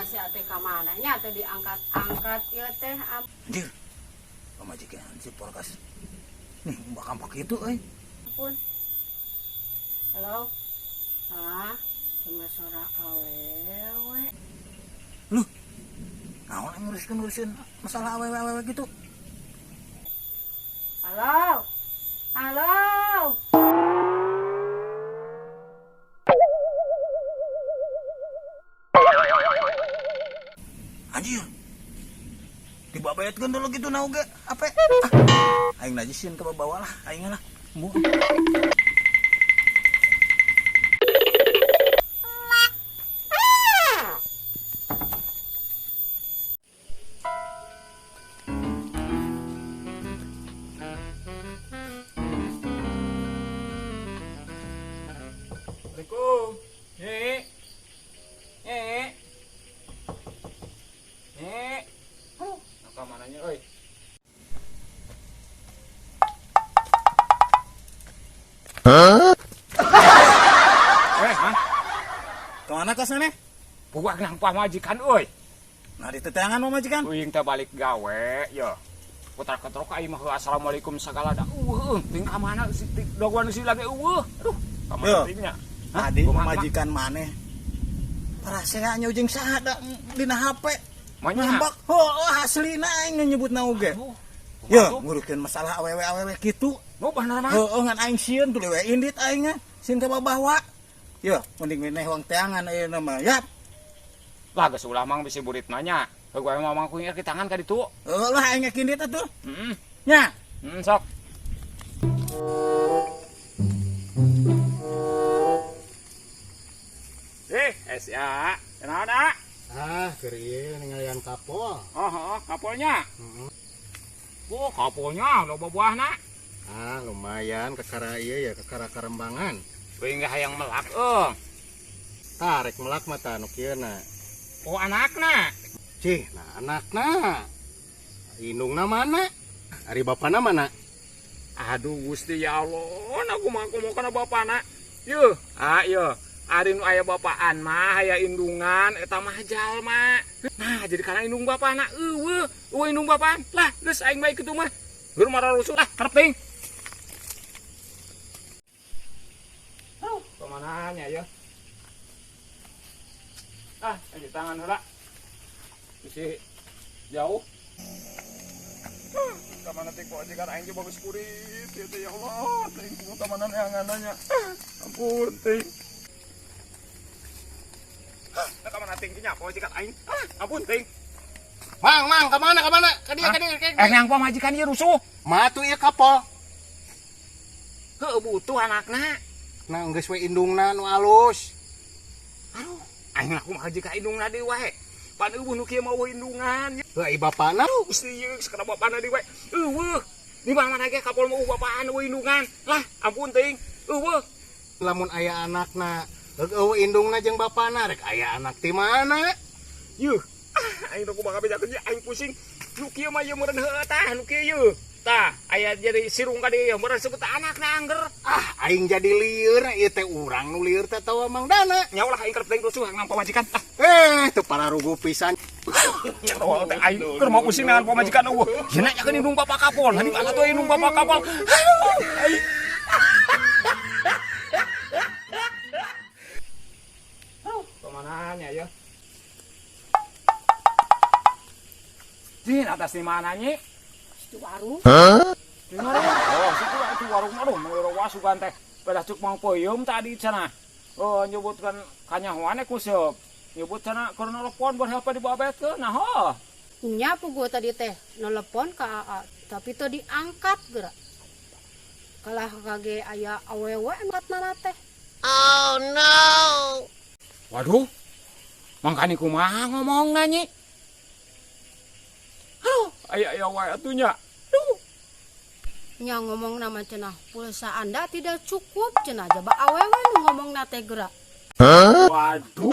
si ate ka mana nya teh diangkat-angkat ieu teh. Anjir. Pamajikan si Porkas. Nih, bakal kitu euy. Ampun. Halo. Ah, cuma suara awewe. Loh. Naon yang nguruskeun-ngurusin masalah awewe-awewe gitu? Halo. Halo. Anjir. Dibabayatkeun dulu gitu na oge. Ape? Ah, aing najisin ke bawah lah, aing lah. Embuh. Assalamualaikum. Nyi. Nyi. Nyi. Aduh, ka mananya euy? Hah? Eh, Mang. Kemana kos nene? Buak nang pamajikan euy. Nah, diteteangan pamajikan. Uing teh balik gawe, ya. Putar ketrok aing mah assalamualaikum sagala da. Eueuh, ting ka mana si daguan si lagi eueuh. Aduh, ka mana tingnya? Tadi pamajikan maneh. Parasea nya ujung saha da dina HP. Ngambek, heuh aslina aing nyebutna oge. Ya, nguruskeun masalah awewe-awewe kitu. Nu bener mah. Heueuh ngan aing sieun tuluy we indit aing nya, sieun ka bawa. Ya, mending meneh wong teangan ayeuna mah. Yap. Lah geus ulah mang bisi burit nanya. Heuh gua mah mang kuing ki tangan ka ditu. Heueuh lah aing indit atuh. Heeh. Nya. Heeh, sok. Ya, kenal dak? Ah, keur ieu ningalian kapol. Oh, oh, kapolnya. Heeh. Oh, kapolnya loba buahna. Ah, lumayan kakara ieu ya, kakara karembangan. Euy geus hayang melak euy. Tarik melak mah tah nu kieu na. Oh, anakna. Cih, nah anakna. Indungna mana? Ari bapana mana? Aduh, Gusti ya Allah, aku mah kumaha kana bapana. Yeuh, ah yeuh. Ari nu aya bapaan mah aya indungan eta mah jalma. Nah, jadi kana indung bapana eueuh, eueuh indung bapaan. Lah, geus aing bae kitu mah. Geur marah rusuh lah, karep teuing. Aduh, ka nya ya? Ah, di tangan heula. Bisi jauh. Ka mana teh kok ajegan aing ge bagus kurit ieu teh ya Allah, teuing kumaha ka mana neanganna nya. Ampun teuing. Ka mana teuing nya pamajikan aing? Ah, ampun teuing. Mang, mang, ka mana, ka mana? Ka dieu, ka dieu, ka dieu. Nang pamajikan ieu rusuh. Mah atuh ieu kapol. Heuh, butuh anakna. Nah, geus we indungna nu alus. Aduh, aing aku mah ka indungna deui wae. Pan eueuh nu kieu mah eueuh indungan. Heuh, ai bapana. Aduh, Gusti ieu geus kana bapana deui wae. Eueuh. Di mana-mana ge kapol mah eueuh bapaan eueuh indungan. Lah, ampun teuing. Eueuh. Lamun aya anakna, eueuh indungna jeung bapana rek aya anak ti mana? Yuh. Ah, aing kumaha bejakeun aing pusing. Nu kieu mah ieu meureun heueuh tah, nu kieu ieu. Tah, aya jadi sirung ka dieu meureun sebut anakna angger. Ah, aing jadi lieur ieu teh urang nu lieur teh tawa Mang Dana. Nya ulah aing kerep teuing rusuh nang pamajikan. Ah. Teu pararuguh pisan. Nya tawa teh aing keur mau pusing dengan pamajikan eueuh. Ieu nanyakeun indung bapak kapol. Nah, di mana tuh indung bapak kapol? Aduh, aing. Aduh, kemana nya ya? Jin, atas di mana nyi? Di warung. Di warung. Oh, situ itu warung aduh, mau wasukan teh. Pada cuk mang peuyeum tadi cenah. Oh, nyebutkan kanyahoan kuseup. Nyebut cenah keur nelpon buat apa dibabetkeun. Nah, ho. Nya puguh tadi teh nelpon ka AA, tapi teu diangkat geura. Kalah kage aya awewe angkat mana teh. Oh no. Waduh. Mangkani kumaha ngomongna nyi? Aduh, aya aya wae atuh nya. Aduh. Nya ngomong nama cenah pulsa Anda tidak cukup cenah jaba awewe nu ngomongna teh geura. Waduh.